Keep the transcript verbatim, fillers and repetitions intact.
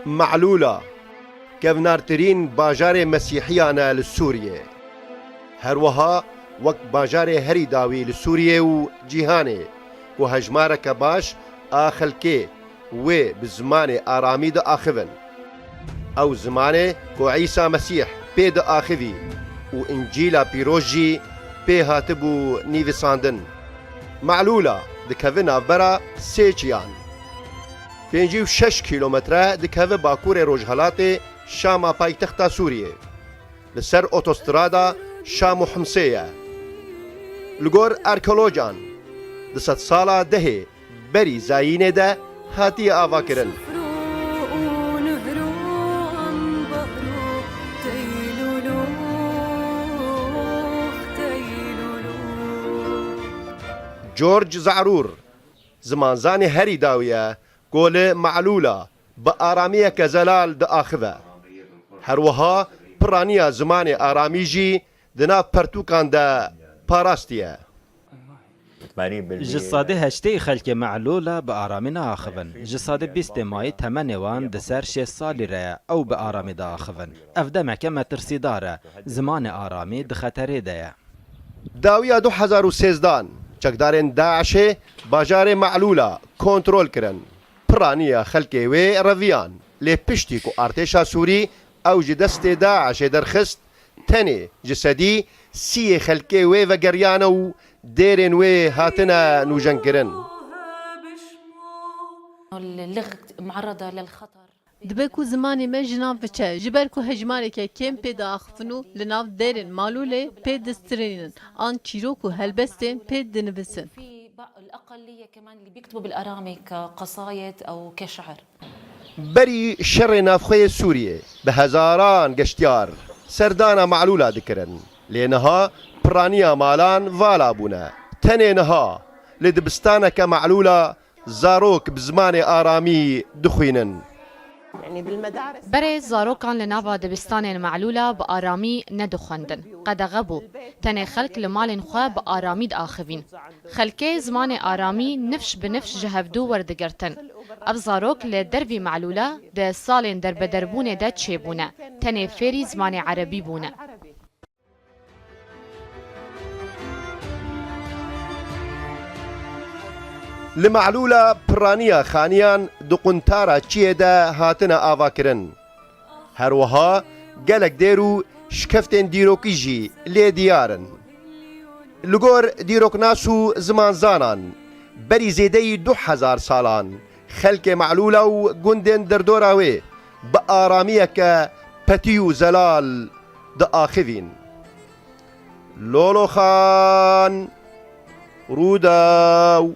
Me'lûla kevnartirîn bajarê Mesîhiyan e li Sûriyê. Her wiha wek bajarê herî dawî li Sûriyê û cîhanê ku hejmareke baş a xelkê wê bi zimanê aramî diaxivin. Ew zimanê ku Îsa Mesîh pê diaxivî û Încîla Pîroz jî pê hatibû nivîsandin. Me'lûla dikeve navbera sê çiyan. Pêncî û şeş kîlometre dikeve bakurê rojhelatê Şama paytexta Sûriyê. Li ser otostrada Şam û Himsê ye. Li gor arkeologan, di sedsala dehê berî zayînê de hatiye avakirin. George Zarûr, zimanzanê herî dawî ye ku li Me'lûla bi aramiyeke zelal diaxive. Her wiha piraniya zimanê aramî jî di nav pertûkan de parastiye. Ji sedê heştê xelkê Me'lûla bi aramî naaxivin. Ji sedê bîstê mayî temenê wan di ser şêst salî re ye ew bi aramî diaxivin. Ev demeke metirsîdar e. Zimanê aramî di xeterê de ye. Dawiya du hezar û sêzdan çekdarên DAIŞê bajarê Me'lûla kontrol kirin. Piraniya xelkê wê reviyan. Lê piştî ku artêşa Sûrî ew ji destê DAIŞê derxist, tenê ji sedî sî yê xelkê wê vegeriyane û dêrên wê hatine nûjenkirin. اللغة معرضة للخطر. Dibe ku zimanê me ji nav biçe, ji ber ku hejmareke kêm pê diaxifin û li nav dêrên Malûlê pê distirînin an çîrok û helbestên pê dinivisin. في بعض الأقلية كمان اللي بيكتبوا بالأرامي كقصايد أو كشعر. Berî şerê navxweyê Sûriyê bi hezaran geştyar serdana Me'lûla dikirin. Lê niha piraniya malan vala bûne. Tenê niha li dibistaneke Me'lûla zarok bi zimanê aramî dixwînin. Berê zarokan li nava dibistanên Me'lûla bi aramî nedixwendin. Qedexe bû. Tenê xelk li malên xwe bi aramî diaxivîn. Xelkê zimanê aramî nifş bi nifş ji hevdû werdigirtin. Ev zarok li dervî Me'lûla di salên derbederbûnê de çêbûne. Tenê fêrî zimanê erebî bûne. Li Me'lûla piraniya xaniyan di quntara çiyê de hatine avakirin. Her wiha gelek dêr û şikeftên dîrokî jî lê diyar in. Li gor dîroknas û zimanzanan, berî zêdeyî du hezar salan xelkê Me'lûla û gundên derdora wê bi aramiyeke petî û zelal diaxivîn. Loloxan, Rûdaw.